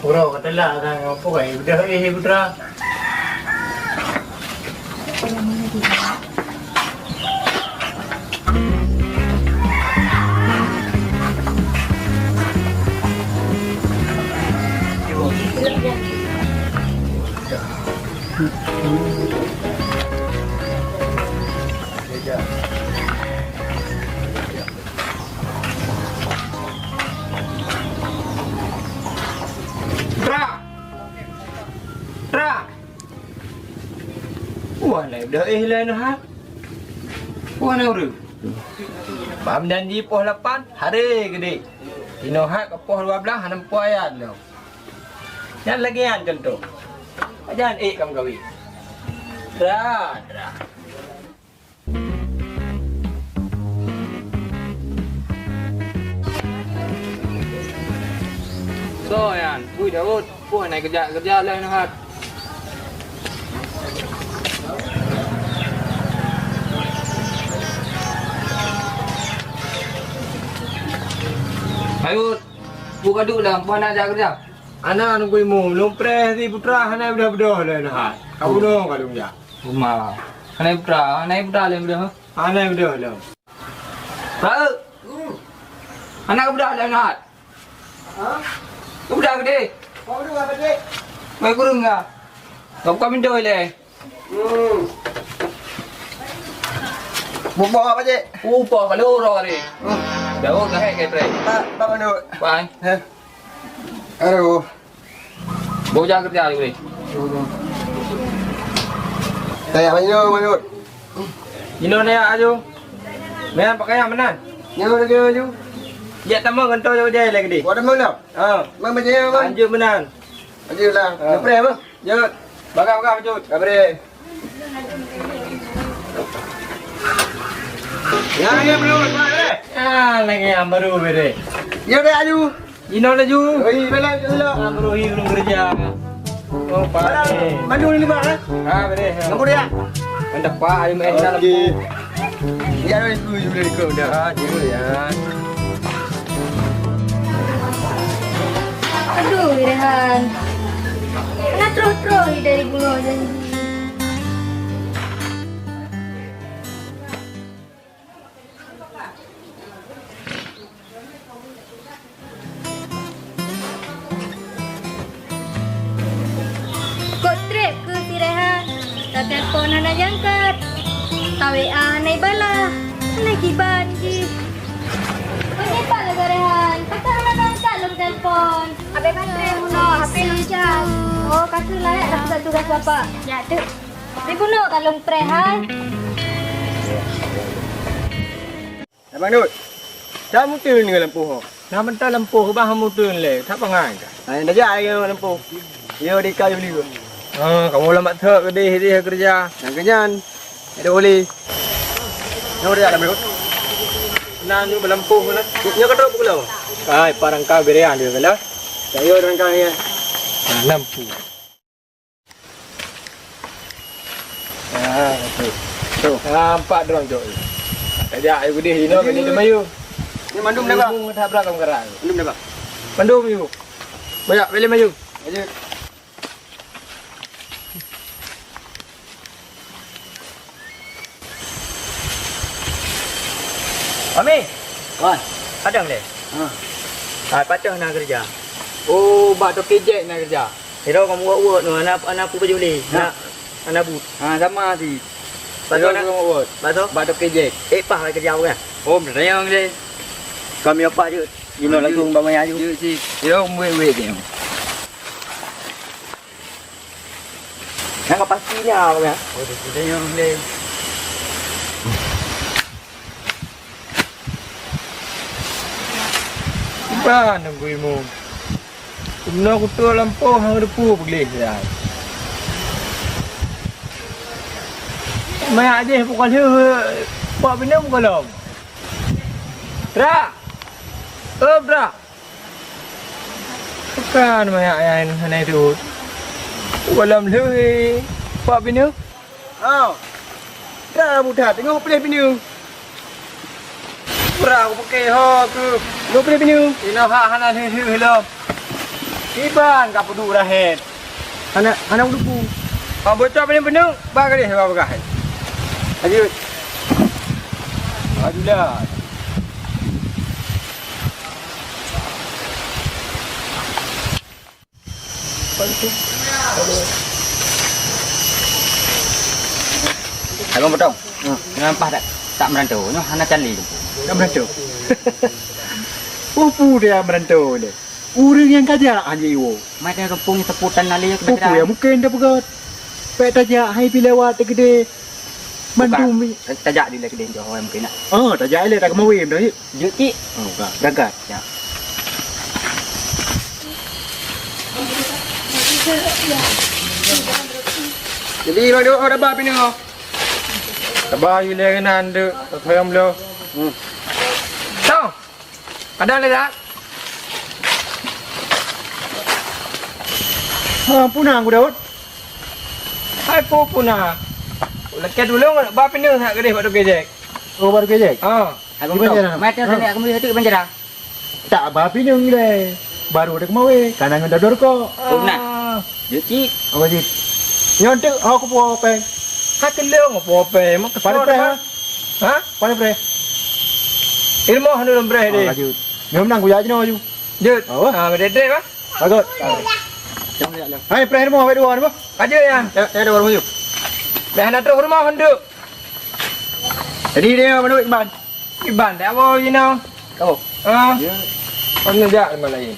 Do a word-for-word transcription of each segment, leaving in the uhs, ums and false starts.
Uroe ka teulak, kan, apa kai beudôh éh, Putra? Tra! Tra! Wah, lai dah, eh, lai nah. Wah, na ureueng. Bak meunan jih poh lapan, haré geudeh. Inoe hat ka poh dua blaih, hana muphom ayat lom. Nyan lagèe nyan contoh. Pajan ék ka meugawé. Tra, tra. Soe nyan? Ui, Daud, peue hana keujak keureuja lé neuhat? Daud, peue ka duek lom, peue hana jak keureuja? Hana, Teungku Imum, lôn preh si Putra hana beudôh-beudôh lé neuhat. Ka bunoe ka lôn jak. Uma. Hana Putra, hana Putra lé beudôh. Hana beudôh lom. Raek. Hana beudôh lé neuhat. Ha? Beudôh geudeh. Apa beudôh, Pak Cik? Mai kureueng ka. Ka buka pintoe lé. Hmm. Bupo apa, Cik? Upo kalau uroe hari. Hmm. Daud ka hék ka tré. Pak, Pak Mandut. Pai. Heh. Aduh. Bôh jak keureuja lé. Tanya banyak, Mandut. Inoe nyan aju. Meunan pakaian meunan. Nyoe lagèe aju. Jak tamong ngon toh jai lagèe deh. Buat tamong dah. Ha. Mang bajèe, Mang. Lanjut meunan. Lanjut lah. Ha. Gepreh, Mang. Jot. Bagah-bagah, Jot. Gapreh. Ya, ya, bro. Ah, lagi yang baru bere. Ya, udah aju. Inoe laju. Oi, bela, bela. Ah, baru hi belum kerja. Oh, Pak. Bela, bantu ni, Pak, eh? Ah, bere. Nombor dia. Mantap, Pak. Ayo main dalam. Okey. Ya, udah, itu, udah, itu, udah. Ah, dulu ya. Aduh, Rehan. Hana troh-troh dari bunoe janji. Kok treb keu si Rehan? Tatelpon hana jangkat, ta-W A hana ibalah, hana kiban jih. Kok nyepat lagèe Rehan? Pakon hana jangkat lôn telpon? Abang baterai bunoe, H P lôn cas. Oh, ka keuh layak dah peugah tugaih Bapak. Ya, tu. Tapi bunoe ka lôn preh hai. Abang Dut, cak muteun ngon lampôh ho? Na mantong lampôh bah muteun lé, that bangai ka. Hai, dah jak lagèe lampôh. Yo di kayu liu. Ha, kamoe lam bak trok keudeh, deh keureuja. Nyang keunyan. Ada boleh. Nyoe dah Abang Dut. Nan nyoe balampôh na. Nyoe ka trok pukul berapa? Ai, parang ka berean dia kala. Tak yo rangka ni. Nah, lampôh. Ah, tu. Tu. Ah, empat droe jok. Tajak ayu geudeh inoe, geudeh teumayu. Ni mandum dah, Bang? Mandum dah, Bang. Mandum dah, Bang? Mandum yu. Banyak, boleh mayu. Lanjut. Mami. Wan. Padang lé? Ha. Ah, pat na keureuja? Oh, bak toke jek na keureuja. Sidroe kamoe wot-wot nyoe, hana, hana peue baju lé. Ha. Hana, hana but. Ha, sama sit. Pat na wot-wot. Pat? Bak toke jek. Eh, pah keureuja ureueng. Oh, meutanyong lé. Kami apa je? Inoe langsung bak maya ju. Ju sit. Yo, wet-wet je. Nyang ka pasti nya, Bang, ya? Oh, dia sudah nyang deh. Iban nunggu imu. Kumno kutu lampôh hang depu peugléh ya. Maya ajih pukul lheuh, pak binem golom. Bra! Oh, Bra! Bukan banyak yang hana itu. Golom lheuh, pak binem. Oh. Dah buta tengok pelih binem. Pra, aku pakai ho tu. Dua puluh bini. Ina hak hana heuh-heuh lom. Kiban ka peuduek rahet. Hana, hana ulupu. Ka bocor bini-bini, ba gadeh ba bagah. Lanjut. Alhamdulillah. Abang Potong. Hmm. Nyoe ampah tak, tak merantau. Nyoe hana cali tu. Tak merantau. Upu dia merantau ni. Ureueng nyang kajak hana iwoe. Mai tengah kampung seputan nali ke Upu ya mungkin dah peugah. Pek tajak hai pi lewat teukeudeh. Mandum. Tajak di lagi deh, jauh mungkin nak. Oh, tajak ilek tak kemawe dah. Jeuet cik. Oh, ka, berangkat. Ya. Jadi, bang duk, oh, dah bah pinang, oh. Dah bah, you leh nan duk, tak sayang belum. Hmm. Tong. Kadang leh dah. Ha, punang ku Daud. Hai, pu punang. Lekeh dulu, bah pinang nak gadeh bak tukang jek. Oh, bak tukang jek? Ha. Abang Gimana Potong, jalan? Mai tengok tadi aku melihat tu penjara. Tak ba pineung ilée. Baru ada kemawe, kana ngon dador kok. Oh, nah. Dia cik. Apa cik? Nyoe tu aku puwoe peng. Ka telung puwoe peng. Mak kesal. Pada preh, ha? Ha? Pada preh. Ilmu hanu lom preh deh. Lanjut. Nyoe menang kuyak jinoe aju. Jut. Oh. Ha, beda dreh bah. Bagus. Hai preh ilmu awak dua ni bah. Aja ya. Ya, ya dua orang. Dah nak terus rumah untuk. Jadi dia menurut Iban. Iban dah bawa you know. Kau. Ha? Ya. Kau nak jak mana lain?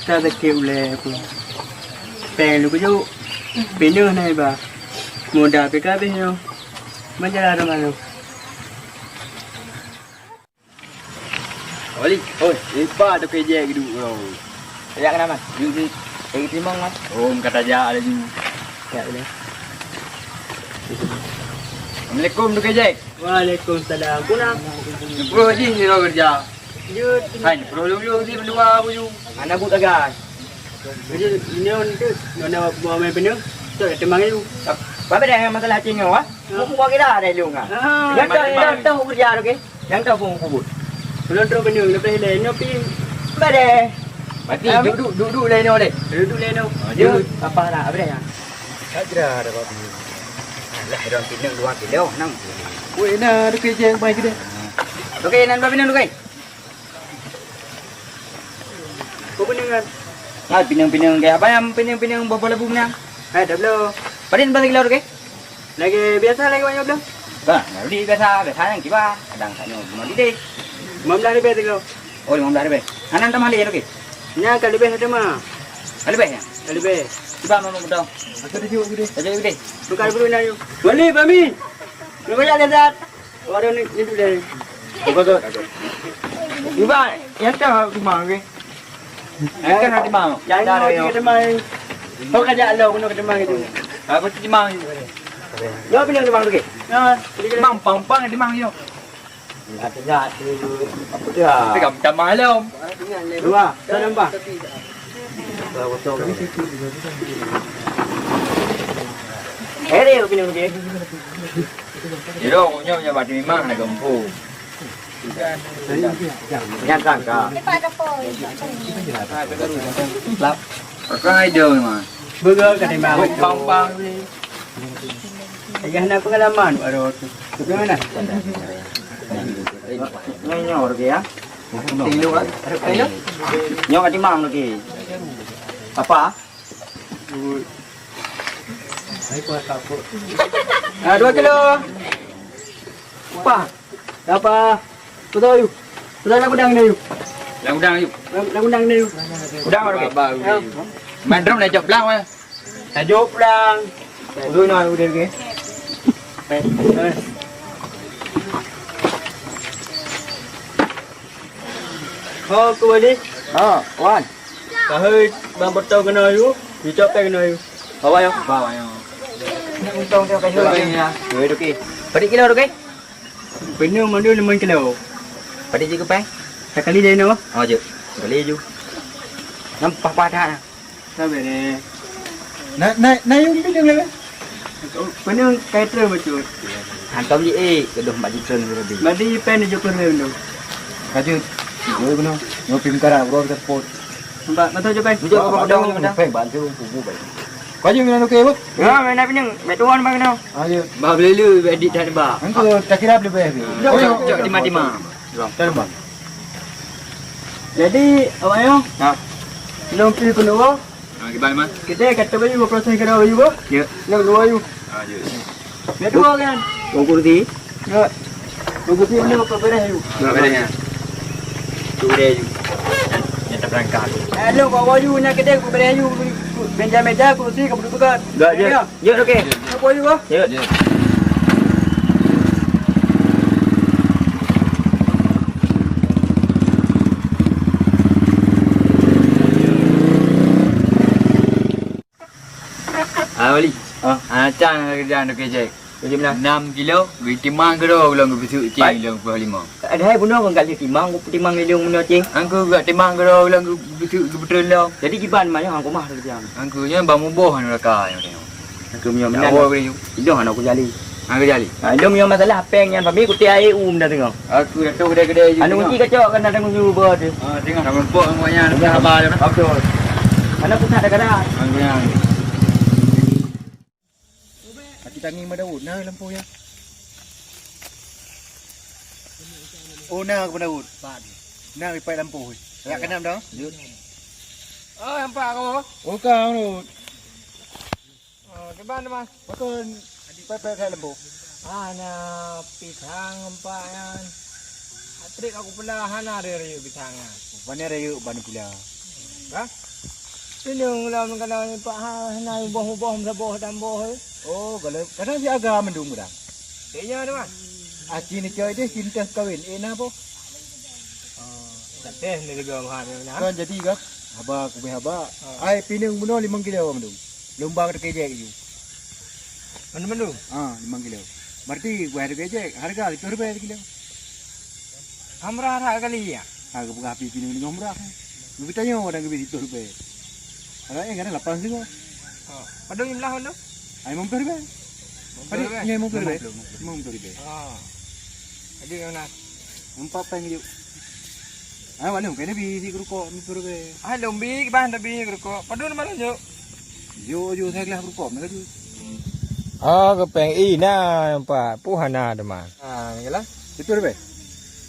Ka sakét ulée aku. Péng lôn kujok. Pineung na iba. Muda pih ka abéh nyoe. Ban jalan rumoh lôn. Oli, oi, lipat tu kejek geuduek nyoe. Yak kenapa? Yuk, yuk. Lagi terima kan? Oh, kata jak laju. Yak boleh. Assalamualaikum tu kejek. Waalaikumsalam. Kuna. Bro, jih ni kerja. Jut. Hai, bro, lu lu di berdua aku ju. Anak bu tagai. Jadi ini on tu, mana mau main penuh? Tu ada teman tu. Apa dah masalah cing awak? Buku bagi dah ada lu ngah. Yang tahu, yang tahu kerja tu ke? Yang tahu pun kubur. Belum terus penuh, lepas dia nyopi. Apa deh? Berarti duduk duduk lain deh. Duduk lain tu. Dia apa nak apa dah? Tak kira ada apa. Lah, dua kilo, dua kilo, enam kilo. Weh, nah, ada kerja yang baik deh. Okey, nan ba pinang tu, guys. Kau pinang kan? Ah, pinang-pinang ke apa yang pinang-pinang bawa labu pinang? Hai, dah belum. Paling berapa kilo tu, guys? Lagi biasa lagi banyak belum? Bah, jadi biasa, biasa yang kiba. Kadang tak nyob mau didek. Lima belas ribu tu. Oh, lima belas ribu. Anan tak mahal ya, okey? Nya kalau lebih ada mah. Kalau lebih ya? Kalau lebih. Kiba mau mudah. Aku tujuh gede. Tujuh gede. Bukan dulu nak yuk. Balik, Bami. Lu banyak dah. Orang ni, ni tu dah. Betul. Iban, yang tahu aku mau ke? Yang tahu aku mau. Yang tahu aku mau. Kau kerja lo, kena kerja mau gitu. Aku tu mau. Lo pilih kerja mau tu ke? Ya, pilih kerja. Bang, pang-pang kerja mau yo. Ingat-ingat tu. Apa dia? Tapi kamu tak malam. Dua, tak nampak. Hei, dia pilih kerja. Jiro, nyoe, nyoe bak Timimang na gampông. Nyan sangka. Lap. Kau ada memang. Beuga ka Timimang. Pang-pang ni. Ayah nak pengalaman baru tu. Bagaimana? Nyoe, nyoe lagi ya. Tilu kan? Nyoe ka Timimang lagi. Apa? Ah, dua kilo. Apa? Apa? Betul, yuk. Betul, nak udang ni, yuk. Nak udang, yuk. Nak, nak udang ni, yuk. Udang baru. Ba, ba, ba. Ya. Main drum dah jawab pulang, weh. Dah jawab pulang. Udah, nah, udah, okey. Eh, eh. Ho, Teungku Wali. Ha, wan. Ka hôi bang beutôi keunoe yue, yue cok péng keunoe yue. Bawa yo. Bawa yo. Nak untông tu ka hôi. Hôi, Teungku. Padit kilo, Teungku? Pineung mandum limong kilo. Padit jeuet keu péng? Sakali lé nyoe. Oh, jeuet. Sakali ju. Nampak padat. Sabe deh. Na, na, na yum pineung lé. Pineung kai treun bacut. Hantom ji, eh, keudeh mak jitreun lebih. Badi pen jukun lé tu. Ka jeuet. Jukun keunoe. Nyoe pih meukarat, bro, kita pot. Nampak, betul je pen. Jujur, bang, bang, bang, bang. Peng, bang, tu, kubu, bang. Ka jeuet, minang okey, bang? Ya, minang pineung. Baik tuan, bang, kena. Ah, ya. Bah, boleh lu, edit tak, bah. Engkau tak kira boleh bayar, bang. Jom, jom, jom, timang-timang. Jom, tak, bang. Jadi, awak nyoe? Ha. Lôn pi keunoe. Ha, kiban, Man? Kita kata bayu, operasi kena bayu, bah. Ya. Lôn dua bayu. Ha, ya. Biar dua kan? Dua kursi. Ya. Dua kursi mana kau beres yu? Ha, beres ya. Tu beres yu. Yang terperangkap. Eh, lo kau bayu nak kedai kau beres yu. Meja-meja, kursi kau duduk kan? Enggak, ya. Ya. Ya, okey. Apa yu, bah? Ya. Ya. Ah, Wali. Ah. Ah, cang kerja tu kejek. Jadi mana? Enam kilo, geutimang keudroe ulôn geubeuseuk ceng lôn peuet lima. Padahai bunoe ngon kali timang, ku timang lé lôn bunoe ceng. Angku gak timang keudroe ulôn geubeuseuk geubeuteun lôn. Jadi kiban mah nyoe hang kumah kerja. Angku nyoe bang muboh anu raka nyoe tengok. Aku meunyoe meunan. Awai keu laju. Idong hana kujali. Hana kujali. Ha, idong meunyoe masalah peng nyan pami kutik aé u meunan teungoh. Aku dah tahu kedai-kedai je. Anu kunci kacok kan ada kunci ubah tu. Ah, tengok dah meurumpok ngon awak nyan, dah haba dah. Betul. Mana pusat dah kada. Aku nyan. Hati tangi ma Daud, na lampu ya. Oh, na aku Daud. Pak. Na ipai lampu. Ya kenam dah. Oh, nampak aku. Oh, kau Daud. Oh, kiban, Mas? Pakon pepek kat lembu? Hana pisang empat nyan. Atrik aku pula hana ada rayeuk pisang nyan. Pane rayeuk ban pula? Bah? Ini ulam kalau ni pak ha, hana ubah-ubah saboh dan boh. Oh, kalau kadang si aga mendung kadang. Iya tu, Mas. Aci ni coy deh cinta kawin. Eh, na boh? Oh, tak teh ni juga Mas. Kan jadi kan? Haba aku beh haba. Oh. Ai pineung bunoe limong kilo mendung. Lomba ka teukejek ju. Mandum-mandum? Ha, limong kilo. Berarti buah teukejek, harga lima puluh ribèe sekilo. Hamra that kali ya? Ha, geupeugah api pineung deungon murah. Geutanyoe dan geubri lima puluh ribèe. Ada yang kadang lapan setengah. Oh, padum jumlah mandum? Ha, lima puluh ribèe. Lima puluh ribèe? Ya, lima puluh ribèe. Lima puluh ribèe. Oh. Jadi, mana? Empat peng ju. Ah, maklum, kena bi si keurukok, mi keurukok. Ah, lom bi, bah, tapi keurukok. Padum malam ju. Ju, ju, saya gelah keurukok, mereka ju. Ah, kepeng, ih, na, empat. Puh, hana, teman. Ah, yalah. Betul, be?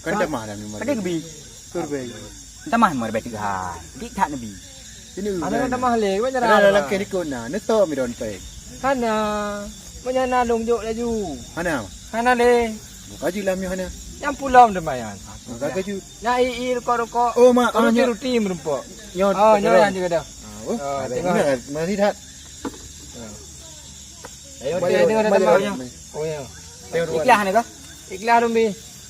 Kan dah mah dah memang. Pada kebi. Betul, be? Entah mah, mau rebet tiga. Dik tak nebi. Ini ada udah. Ada tamah lé, banyak. Ada dalam ke dikon na, netok mi don peng. Hana, banyak na long jok laju. Hana. Hana lé. Buka je lam nyoh hana. Yang pulau dah mayan. Buka ke ju. Nak i i rukok-rukok. Oh, mak, ah, ruti-ruti merumpok. Nyoh. Oh, nyoh yang juga dah. Ah, oh. Oh, ada tengok. Benar, masih dah. Ayo, tengok dah tambah. Oh, ya. Tengok dulu. Ikhlas ni kah? Ikhlas dong, Bi.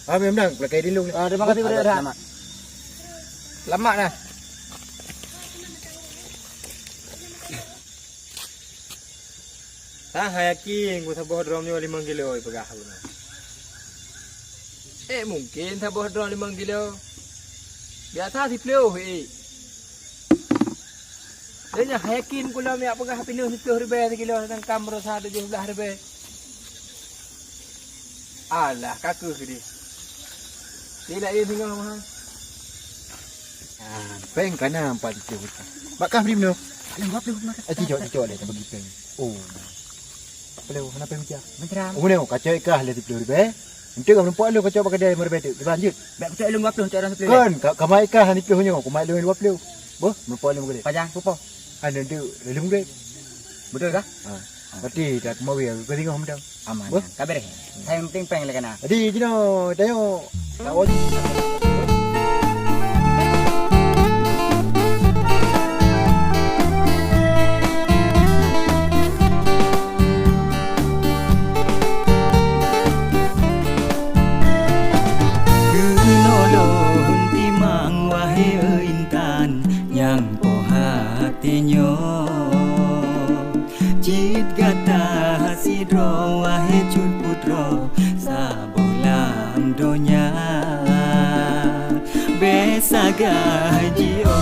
Ah, memang, pakai dulu. Ah, terima kasih, Brother. Selamat. Selamat dah. Sang hai yakin ku saboh drom nyoe limong kilo ipeugah aku nyoe. Eh, mungkin saboh drom limong kilo. Biasa siplôh, eh. Dan nyang hai yakin ku lom yak peugah pineung siplôh ribèe sikilo, sedangkan meurasa tujoh blaih ribèe. Alah, ka keuh deh. Di laén singoh mahal. Ah, peng kana empat puluh. Bak kah beri menu? Alah, dua puluh maka. Eh, cicok, cicok deh, bagi peng. Oh. Pelu, kenapa mecah? Mencram. Oh, menu, kacau ikah leh siplôh ribèe. Entu kamu nampak lu kacau bak kedai meuribèe tu. Dilanjut. Bak kacau ilung dua puluh, cak orang sepuluh. Kan, ka-, kamai ikah ni puluh nyoe, kamai ilung dua puluh. Boh, nampak lu kedai. Pajang, pupo. Kan entu ilung deh. Betul kah? Ha. Berarti dah kemawi aku ke tengok mendang. Aman. Boh? Ka bereh. Saya penting peng lé kana. Jadi, jino, tayo. Tak wajib. donya. Bèk sagai jiôh